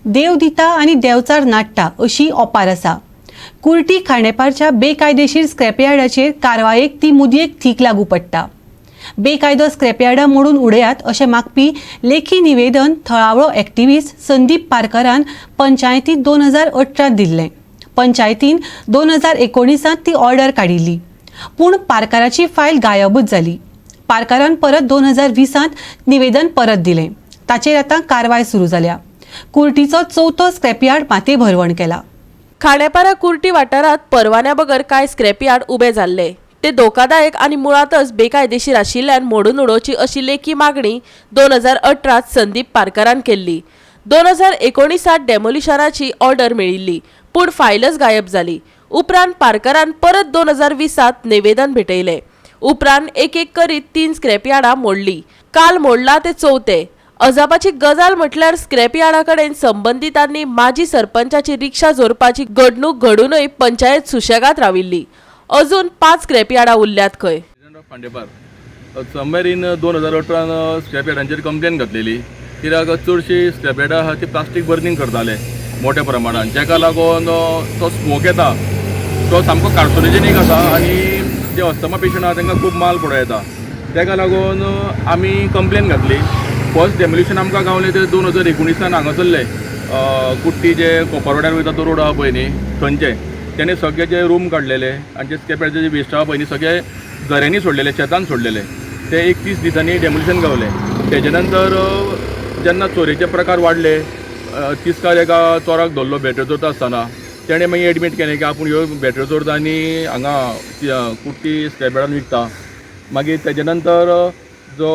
देव दिता आनी देंवचार नाडटा अशी ओपार आसा. कुर्टी खांडेपारच्या बेकायदेशीर स्क्रॅपयार्डाचेर कारवायेक ती मुदयेक थीक लागू पडटा. बेकायदो स्क्रॅपयार्डां मोडून उडयात अशें मागपी लेखी निवेदन थळावो एक्टिविस्ट संदीप पारकरान पंचायतीत 2018 दिल्लें. पंचायतीन 2019 ती ऑर्डर काडिल्ली, पूण पारकाराची फायल गायबूच जाली. पारकारान परत 2020 निवेदन परत दिलें. ताचेर आतां कारवाय सुरू जाल्या. कुर्टीचो चवथो स्क्रॅपयार्ड मातयेभरवण केला. खांडेपारा कुर्टी वाठारांत परवान्या बगर कांय स्क्रॅपयार्ड उबे जाल्ले. ते धोकादायक आनी मुळांतच बेकायदेशीर आशिल्ल्यान मोडून उडोवची अशी लेखी मागणी 2018 संदीप पारकरान केल्ली. 2019 डेमोलिशनाची ऑर्डर मेळिल्ली, पूण फायलच गायब जाली. उपरांत पारकरान परत 2020 निवेदन भेटयलें. उपरांत एक एक करीत 3 स्क्रॅपयार्डां मोडली. काल मोडला ते चवथे. अजापाची गजाल म्हटल्यार स्क्रॅपयार्डा कडेन संबंदितांनी माजी सरपंचाची रिक्षा जोरपाची घडणूक घडूनय पंचायत सुशेगाद राविल्ली. अजून 5 स्क्रॅपयार्डां उरल्यात खंय. प्रेसिडेंट ऑफ खांडेपार, समवेर इन 2018 स्क्रॅप यार्डांचेर कंप्लेन घातलेली, कित्याक चडशीं स्क्रॅप यार्डां आहा ती प्लास्टीक बर्निंग करताले मोठ्या प्रमाणान, जाका लागून तो स्मोक येता तो सामको कार्सोजेनीक आसा आनी जे अस्थमा पेशंट आहा तांकां खूब माल पडो येता. ताका लागून आमी कंप्लेन घातली. फर्स्ट डेमोलिशन आमकां गावलें ते 2019 हांगासरले कुट्टी जे कोपरवाड्यार वयता तो रोड आहा पळय न्ही, थंयचे तेणे सगळे जे रूम काडलेले आनी जे स्क्रॅप यार्डाचे जे वेस्ट आहा पळय न्ही, सगळे झऱ्यांनी सोडलेले, शेतान सोडलेले. ते 31 दिसांनी डेमोलिशन गावले. तेजे नंतर जेन्ना चोरयेचे प्रकार वाडले, तिस्कार एका चोराक धरलो बॅटरी चोरता आसतना. तेणें मागीर एडमीट केलें की आपूण ह्यो बॅटरी चोरता आनी हांगा कुट्टी स्क्रॅप यार्डान विकता. मागीर तेजे नंतर जो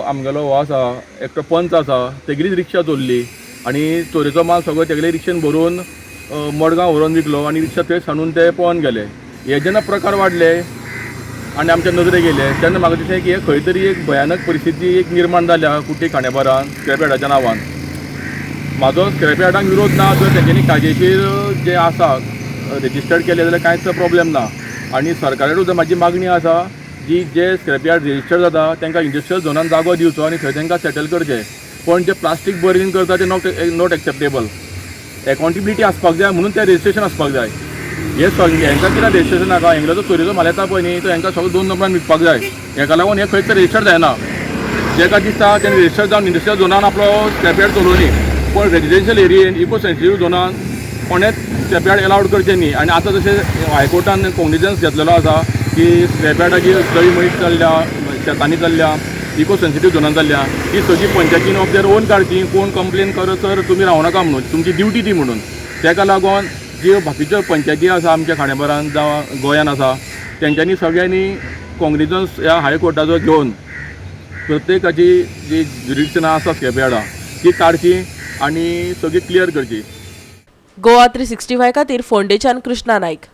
आमगेलो हो आसा एकटो पंच आसा, तेगेलीच रिक्षा चोरली आनी चोरयेचो माल सगळो तेगेले रिक्षेन भरून मडगांव व्हरोन विकलो आनी रिक्षा थंय सांडून ते पळोन गेले. हे जेन्ना प्रकार वाडले आनी आमच्या नदरेक येयले तेन्ना म्हाका दिसलें की हे खंय तरी एक भयानक परिस्थिती एक निर्माण जाल्या कुट्टी खांडेपारान स्क्रॅप यार्डाच्या नांवान. म्हाजो स्क्रॅप यार्डांक विरोध ना, जर तेंच्यांनी कायदेशीर जे आसा रजिस्टर्ड केले जाल्यार कांयच प्रॉब्लेम ना. आनी सरकारा सुद्दां म्हाजी मागणी आसा जी जे स्क्रॅप यार्ड रजिस्टर्ड जाता तांकां इंडस्ट्रियल झोनान जागो दिवचो आनी थंय तांकां सेटल करचें. पण जे प्लास्टीक बर्निंग करता ते not acceptable. Accountability आसपाक जाय, म्हणून तें रजिस्ट्रेशन आसपाक जाय. हे सगळे हेंकां कित्याक रजिस्ट्रेशन नाका? हेंगेलो जो चोरयेचो माल येता पळय न्ही, तो हेंकां सगळो 2 नंबरान विकपाक जाय. हेका लागून हें खंयच रजिस्टर्ड जायना. जेका दिसता तेणें रजिस्टर जावन इंडस्ट्रियल झोनान आपलो स्क्रॅप यार्ड चलोवनी, पूण रेजिडेन्शियल एरियेन इको सेन्सिटीव झोनान कोणेच स्क्रॅप यार्ड एलावड करचें न्ही. आनी आतां जशें हायकोर्टान कॉग्निजन्स घेतलेलो आसा की स्क्रॅप यार्डाची जळी चल्ल्या, शेतांनी चल्ल्या, इको सेन्सिटीव झोनान चल्ल्या, ती सगळी पंचायतीन ऑफ there own काडची. कोण कंप्लेन करत तर तुमी रावनाका म्हणून, तुमची ड्युटी ती म्हणून. ताका लागून ज्यो बाकीच्यो पंचायती आसा आमच्या खांडेपारान जावं गोंयान आसा, तेंच्यांनी सगळ्यांनी कॉग्निजन्स ह्या हायकोर्टाचो घेवन प्रत्येकाची जी जुरिडिक्शनां आसा स्क्रॅप यार्डां ती काडची आनी सगळी क्लियर करची. गोवा 365 खातीर फोंडेच्यान कृष्णा नायक.